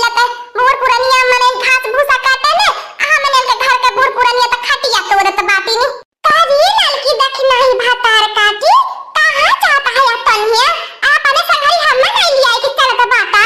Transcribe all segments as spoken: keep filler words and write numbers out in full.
लत बूढ़ पुरनिया मने घास भूसा काटे ने, आ मने के घर के बूढ़ पुरनिया त खटिया तोड़त बाटी नी। का रे ललकी दखिनही भतार काटी, कहाँ जात है तनिया? अपने संगरी हम्मे नहीं लियाई कि चलत बाटा।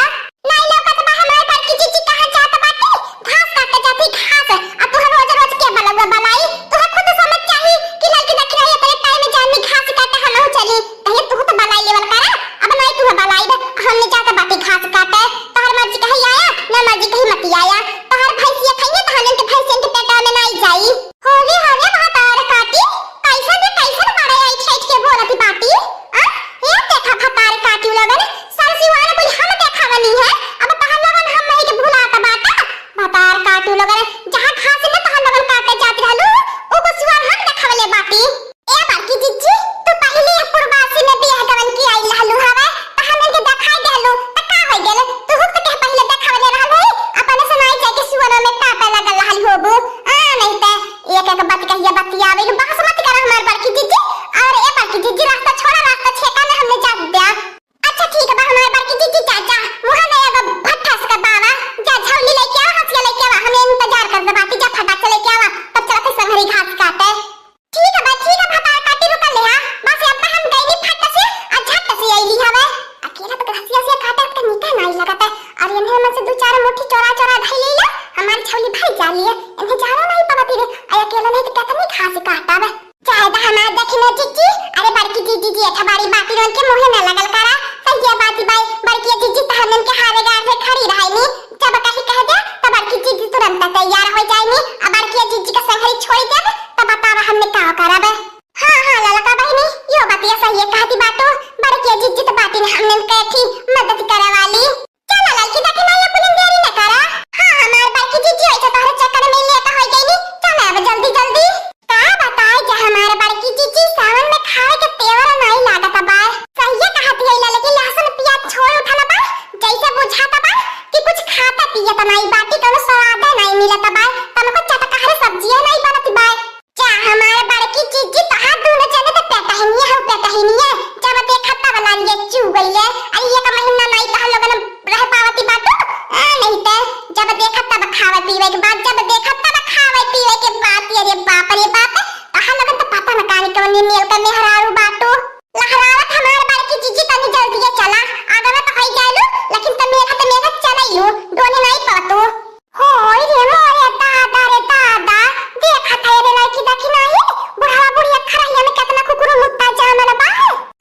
नहीं लौकत बा हमार बड़की जीजी कहाँ जात बाटी? घास काटे जाती घास, आ तू रोज रोज के बलौआ बलाई? तू खुद समझ चाही कि ललकी दखिनही इतने टाइम में जानी घास काटे हम चली। कहिए तू तो बलाई लेवल करा, अब नहीं तू बलाई दे, हमने जात बाटी घास काटे। तोहर मर्जी कही आया, ना मर्जी कही मत आया। तोहर भैंसिया खाइए तो हमन के भैंसियन के पेटवा में नहीं जाई। होले, होले भतार काटी, कैसन रे, कैसन बाड़े ऐठ ऐठ के बोलत बाटी? आ? ए देखा भतार काटी लोगन, सरसिवार कुल हम देखावनी है, अब तहन लोगन हम नहीं के भुलात बाटा। भतार काटी लोगन, जहाँ घास न तहन लोगन काटे जात रहलू, उ कुसुआर हम देखावले बाटी। ए बड़की जिज्जी, तू पहले पुरबासी में बियाह गवन की आई रहलू हवे, त हमन के देखाई देलू, त का हो गेल? तू हुक के पहले देखावले रहल होई, अपने से नाई जाके सुअनो में टापे लगल रहल होबू। आ, नहीं ते एक एक बात कहिए बतियावे, बहस मत कर हमार बड़की जीजी। और ए बड़की जीजी, रास्ता छोड़ा, रास्ता छेका में हमने जात द्या। अच्छा ठीक बा हमार बड़की जीजी, जा, जा, मुँह में एगो भट्ठस के बावा, जा झौली लेके आवा, हंसिया लेके आवा, हमें इंतजार कर दे बाटी, जा फटाक से लेके आवा, तब चलत है संगरी घास काटे। ठीक बा, ठीक बा, भतार काटी रुकल ले, हाँ, बस अब हम गईली फट से, आ झट से अइली हवे। अकेला तो घासिया से काटे के निका नाई लगत है, और इन्हें मन से दो चार मुट्ठी चोरा चोरा धई लेला, हमार झौली भर जाली है, इन्हें जानो नहीं पवती रे, आ अकेला नहीं तो कितनी घास काटा बे। चाहे तो हमार देखी ना जीजी, अरे बड़की जीजी जी, एठा बारी बाटी रन के मुँहे ना लगल करा, सही बात बाई, बड़की जीजी तो हमन के हारे गार से खड़ी रहे नी, जब कही कह दे, तो बड़की जीजी तुरंत तैयार हो जाए नी, आ बड़की जीजी का संगरी छोड़ देब, तब बतावा हमने का करब। हाँ, हाँ, ललका बहिनी, यो बतिया सही है कहती बाटू, बड़की जीजी तो बाटी ने हमने के थी मदद करे वाली। चला ललकी देखी ना ये कुलिन देरी न करा। हाँ, हमार बड़की जीजी ऐसे तोहरे चक्कर में लेट हो गई नी, चला अब जल्दी जल्दी। का बताए जे हमार बड़की जीजी सावन में खाए के तेवर नहीं लागत बा। सही कहती है ललकी, लहसुन प्याज छोड़ उठल बा, जैसे बुझात बा कि कुछ खाता पियत नहीं बाटी, कोनो स्वाद नहीं मिलत बा, तनको चटकहरे सब्जिया नहीं बनत बा। जा हमार बड़की जीजी, तोहार दूनो जने तो पेटहिनिया हउ, पेटहिनिया। जब देखा तब लालिया चू गइले। अरे एक महीना नाई तोहार लोगन रह पावती बाटू? आ, नहीं ते जब देखा तब खावे पीवे के बात, जब देखा तब खावे पीवे के बात। अरे बाप रे बाप, तोहार लोगन तो पता न कानी कौन मेल का मेहरारू बाटू। लहरावत हमार बड़की जीजी तनी जल्दी चला, आगे में तो होई जालू, लेकिन त मेघा त मेघा चलैलू, डोले नाई पड़तू। होय रे मोरे दादा रे दादा, देखत है रे लड़की देखी नाही, बुढ़वा बुढ़िया खरहिया में कितना कुकुर मुत्ता जामल बा।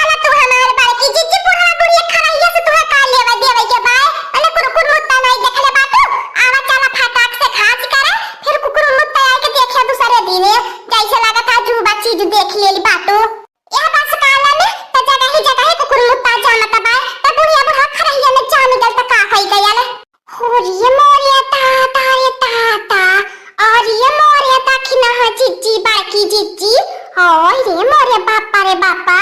अरे तू हमार बड़की जीजी, बुढ़वा बुढ़िया खरहिया से तुहे का लेवे देवे के बा? अरे कुकुर मुत्ता नाही देखले बाटू? आवा चला फटाक से घास करे, फिर कुकुर मुत्ता आके देखिया दूसरे दिने, जैसे लागत है अजूबा चीज देख लेली बाटू। यह बस काला में त जगह ही जगह कुकुर मुत्ता जामत बा, त बुढ़िया बुढ़वा खरहिया में जाम गल त का होई गयल? हो रे मोरे ताता रे ताता, और ये मोरे दखिना है जिज्जी, बड़की जिज्जी, हाय रे मोरे बापा रे बापा।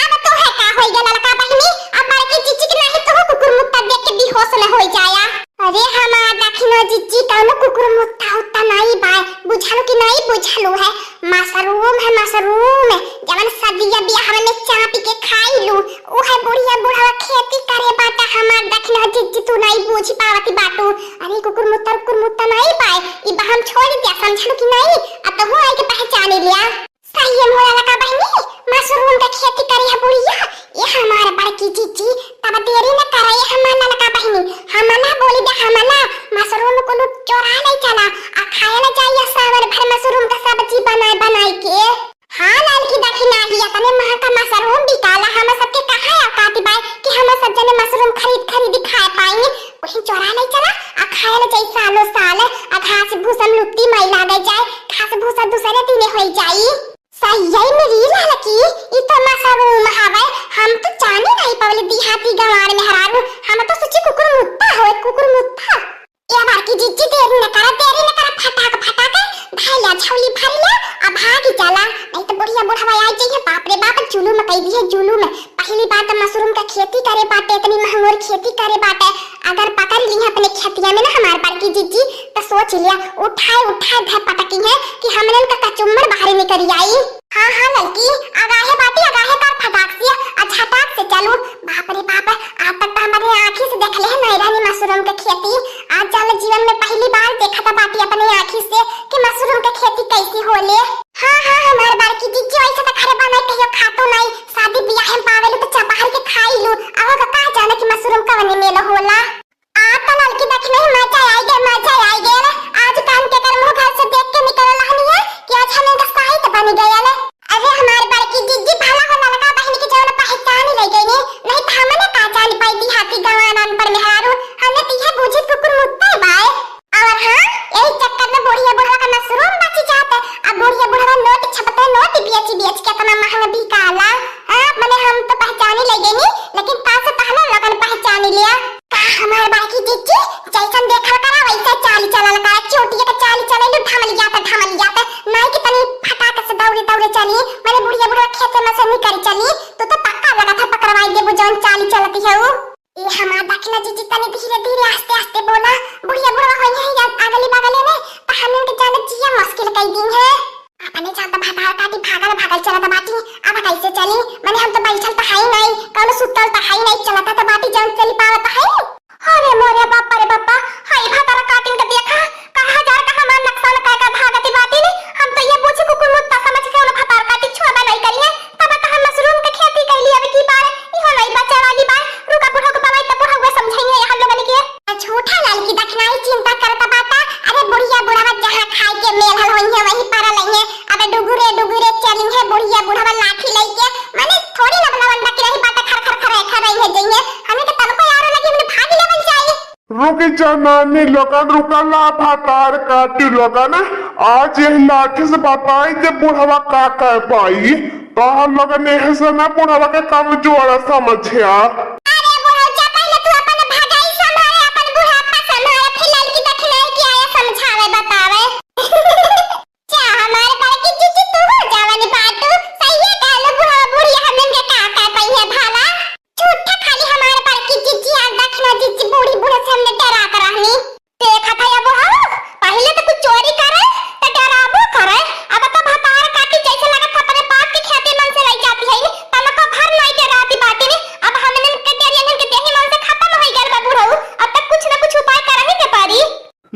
अब तो है का होई गल ललका बहिनी, अब बड़की जिज्जी के नाही तो कुकुर मुत्ता देख के बेहोश न होई जाया। अरे हमार दखिनो जिज्जी, कौनो कुकुर मुत्ता उत्ता नाई बाय, बुझलू कि नाई बुझलू है? मशरूम है, मशरूम, जवन सदिया बियाह में चापी के खाइलू, उहे बुढ़िया बुढ़वा खेती करे बाटा हमार दखिनो जिज्जी, तू नाई बूझी पावती बाटू। अरे कुकुर मुत्ता, कुकुर मुत्ता नाई बाय, ई बहम छोड़ दिया, समझलू कि नाई? अब तो आई के पहचान लिया। सही है मोरा ललका बहिनी, मशरूम के खेती करी है बुढ़िया। ए हमार बड़की जीजी, तब देरी न करे ए हमार ललका बहिनी, हमला बोली दे हमला, मशरूम कुल चोरा ले चला, आ खाए न जाइए सावन भर मशरूम का सब्जी बनाए बनाए के। हाँ ललकी दखिना ही, इतने महंगा मशरूम बिकाला, हम सबके कहाँ औकात बाय कि हम सब जने मशरूम खरीद खरीद खाए पाएंगे। वही चोरा ले चला, आ खाए न जाई सालों साल, आ घास भूसा में लुत्ती माई लागे जाए, घास भूसा दूसरे दिने होई जाई। सही है मेरी ललकी, ई तो मशरूम हवे, हम तो जाने नहीं पवले देहाती गंवार मेहरारू, हम तो सोची कुकुर मुत्ता होए, कुकुर मुत्ता। ए बड़की जीजी देरी न करा, देरी न करा, फटाक फटाक धैला झौली भर ले, अब भागी चला, नहीं तो बुढ़िया बुढ़वा आई जाइए, बाप रे बाप, जुलूम कई दिए, जुलूम। पहली बात तो मशरूम का खेती करे बाटे, इतनी महंगोर खेती करे बाटे, अगर पकड़ ली अपने खेतिया में ना हमार बड़की जीजी, तो सोच लिया, उठाए उठाए धर पटकी है कि हमनन का कचुम्मर बाहर निकल आई। हाँ, हाँ, ललकी, अगाहे बाटी, अगाहे कर फटाक से, आ झटाक से चलू। बाप रे बाप, आज तक तो हमरे आँखी से देखले है नहीं रहनी मशरूम के खेती। आज जान जीवन में पहली बार देखा था बाटी अपने आँखी से कि मशरूम के खेती कैसी होले। हाँ, हाँ, हमार बड़की जिज्जी, वैसे तो घरे बनाई कहियो खातो नहीं, शादी ब्याह में पावेलू तो चबार के खाई लू, अब का जाने कि मशरूम कवने मेल होला। आ त ललकी देखी नहीं, मजा आई गए, मजा आई गए। आज कान के कर मुंह घर से देख के निकल रहनी है कि आज हम इनका साहित बनी गए। अरे हमार बड़की जिज्जी, भला हो ललका बहन के जौन पहचान ले गई, नहीं तो हमने का जान पाई देहाती गंवार अनपढ़ मेहरारू, हमने तो यह बूझी कुकुर मुत्ते बाय। और हाँ, यही चक्कर में बुढ़िया बुढ़वा का मशरूम बची जात, अब बुढ़िया बुढ़वा नोट छपते नोट बेच बेच के इतना महंगा बिकाला। हाँ, मने हम तो पहचानी ले गई, लेकिन का से पहले लगन पहचानी लिया। का हमार बड़की जिज्जी, जैसन देखल करा वैसा चाल चलल करा, चोटिया के चाल चले लू, ढमल जाता, ढमल जाता, नाई के तनी फटाक से दौड़े दौड़े चली, मने बुढ़िया बुढ़वा खेते में से निकल चली, तू तो पक्का लगा था पकड़वाई देबू जौन चाल चलती है उ। ए हमार दखिना जिज्जी, तनी धीरे धीरे आस्ते आस्ते बोला, बुढ़िया बुढ़वा होई है या अगली बगले में, तो हमन के जान जिया मुश्किल कई दिन है। अपने जान तो भतार काटी भागल भागल चलत बाटी, अब कैसे चली? मने हम तो बैठल तो हई नहीं, कौनो सुतल तो हई नहीं, चलत तो बाटी जौन चली पावत हई। अरे मोरे बाप रे बापा, हई भतार काटिन के देखा, का हजार का हमार नुकसान कह के भागती बाटी ने। हम तो ये बूझी कुकुर मुत्ता समझ के उन भतार काटी छुआ नहीं करिए, तब तो हम मशरूम के खेती कर लिए अब की बार, इहो नहीं बचे वाली बार। रुका बुढ़ऊ के बलाई तो बुढ़ऊ समझाइए हम लोगन के। झूठा ललकी दखिनाई चिंता करत बाटा। अरे बुढ़िया बुढ़वा जहाँ खाए के मेल हल होई है वहीं पर रही है। अब डुगुरे डुगुरे चली है बुढ़िया बुढ़वा लाठी लेके। माने थोड़ी ना लवंडा की रही बाटा खर खर खर खर रही है जइए। हमें तो तनको यारो लगी हमने भाग लेवल जाई। रुक जा नानी लोगन, रुका ला भतार काटी लोगन। आज यही लाठी से बताई दे बुढ़वा का कह पाई। तो हम लोगन एह से ना बुढ़वा के कमजोर समझिया। अरे बुढ़ऊ, जा पहिले तू अपन भगाई संभाले, अपन बुढ़ापा संभाले, फिर ललकी दखिनाई के आया समझावे बतावे। जा हमार बड़की जिज्जी, तू हो जवन बाटू, सहिए कहलू बुढ़ऊ बुढ़िया हमन के का कह पइहे भला। झूठा खाली हमार बड़की जिज्जी आ दखिना जिज्जी बूढ़ी बूढ़ा से हमने डरात रहनी। देखत है अब हम, पहिले तो कुछ चोरी करे, तो डराबो करे, अब तो भतार काटी जैसे लगत अपने बाप के खेते मन से लई जाती है, तनको भर नहीं डराती बाटी ने। अब हमनन के डेरियन के देही मन से खत्म होई गल बा बुढ़ऊ, अब तक कुछ न कुछ उपाय करही के पड़ी।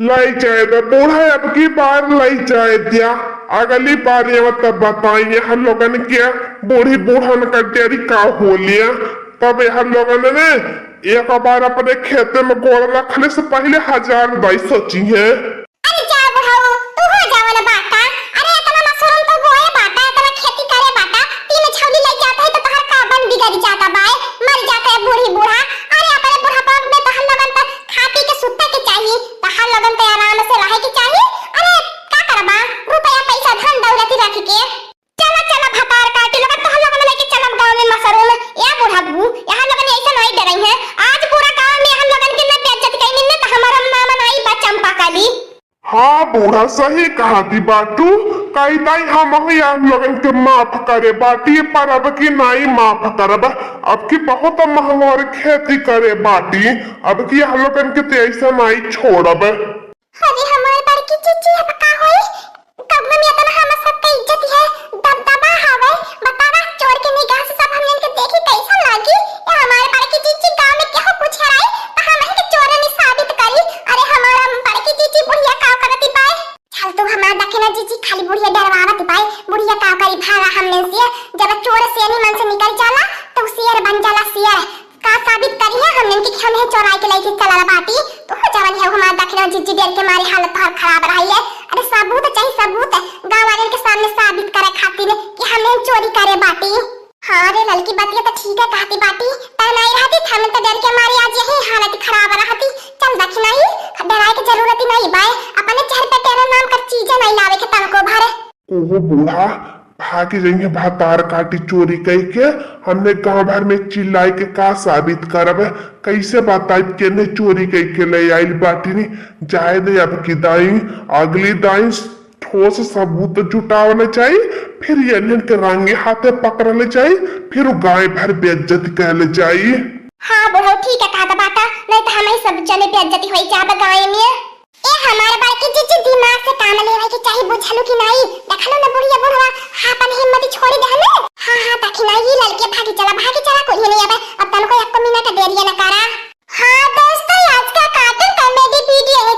लई जाए दे बूढ़ा, अब की बार लई जाए दिया, अगली बार ये तब बताइए हम लोगन के बूढ़ी बूढ़न का डेरी का हो लिया, तब हम लोगन ने एक बार अपने खेते में गोड़ रखले से पहिले हजार दाई सोची है। अरे जा बुढ़ऊ, तू हो जावन बाटा। अरे इतना मशरूम तो बोए बाटा, इतना खेती करे बाटा, तीन छौली लग जाता है तो तोहर का बन बिगड़ जाता बाय, मर जाता है बूढ़ी बूढ़ा। अरे अपने बुढ़ापा में तो हम लोगन तो खा पी के सुत्ता के चाहिए, तो हम लोगन तो आराम से रहे के चाहिए। अरे का करबा, रुपया पैसा धन दौलत रख के। चला, चला, भतार काटी लोगन, तोहर लोगन लेके चलब गाँव में मशरूम। ए बुढ़बू, यहाँ लोगन ऐसा नहीं डरई है। आज पूरा गाँव में हम लोगन के न बेइज्जत कइनी न, तो हमारा नाम नाई बा चंपा कली। हाँ बूढ़ा, सही कहा थी बाटू। कही ताई हम ही आप लोगन के माफ करे बाटी, पर अब की नाई माफ करब। अब की बहुत महंगार खेती करे बाटी, अब की हम लोगन के ते ऐसा नाई छोड़ब। अरे हमार बड़की जिज्जी, अब का होई? कब में इतना हम सबके इज्जत है, दबदबा हवे। बतावा, चोर के निगाह से सब हमन के देखी कैसन लागी? ए हमार बड़की जिज्जी, गाँव में केहू पूछे आई, तो हम ही के चोरनी साबित करी। अरे हमार बड़की जिज्जी, बुढ़िया का करती बाय? चल तू हमार दखिना जिज्जी, खाली बुढ़िया डरवावत बाय। बुढ़िया का करी, भागा हमने से। जब चोर सेनी मन से निकल जाला, तो शेर बन जाला शेर। का साबित करी है हमने कि हम है चोराई के लेके चलल बाटी? तू हो जवन है हमार दखिना जिज्जी, डर के मारे हालत तोहर खराब रही है। अरे सबूत चाहिए, सबूत गाँव वाले के सामने साबित करे खातिर कि हमने चोरी करे बाटी। हाँ रे ललकी, बतिया तो ठीक है कहती बाटी, तय नहीं रहती हम तो डर के मारे आज यही हालत खराब रहती। चल दखिना ही, डराए के जरूरत ही नहीं बाय, अपने चेहरे पे तेरा नाम कर चीजें नहीं लावे के तनको भरे। ओहो बूढ़ा, भाग जाइए भतार काटी चोरी कई के। हमने गांव भर में चिल्लाई के का साबित करब? कैसे बताइब केने चोरी कई के ले आइल बाटी नी? जाए दे अब की दाई, अगली दाई ठोस सबूत जुटावल जाई, फिर ये के रंगे हाथे पकड़ल जाई, फिर गाय भर बेइज्जत कहल जाई। हाँ बुढ़ऊ, ठीक है कहत बाटा, नहीं तो हम ही सब जने बेइज्जती होई जाब गाय में। ए हमार बड़की जिज्जी, दिमाग से काम लेवाई के चाही, बुझलू कि नाई? देखलू ना बुढ़िया बुढ़वा, हाँ, अपन हिम्मत छोड़ी देहले। हाँ, हाँ, तखी नाई, ई ललके भागी चला, भागी चला, कोई नहीं आवे। अब तनको एको मिनट देरिया न करा। हाँ दोस्तों, आज का cartoon comedy video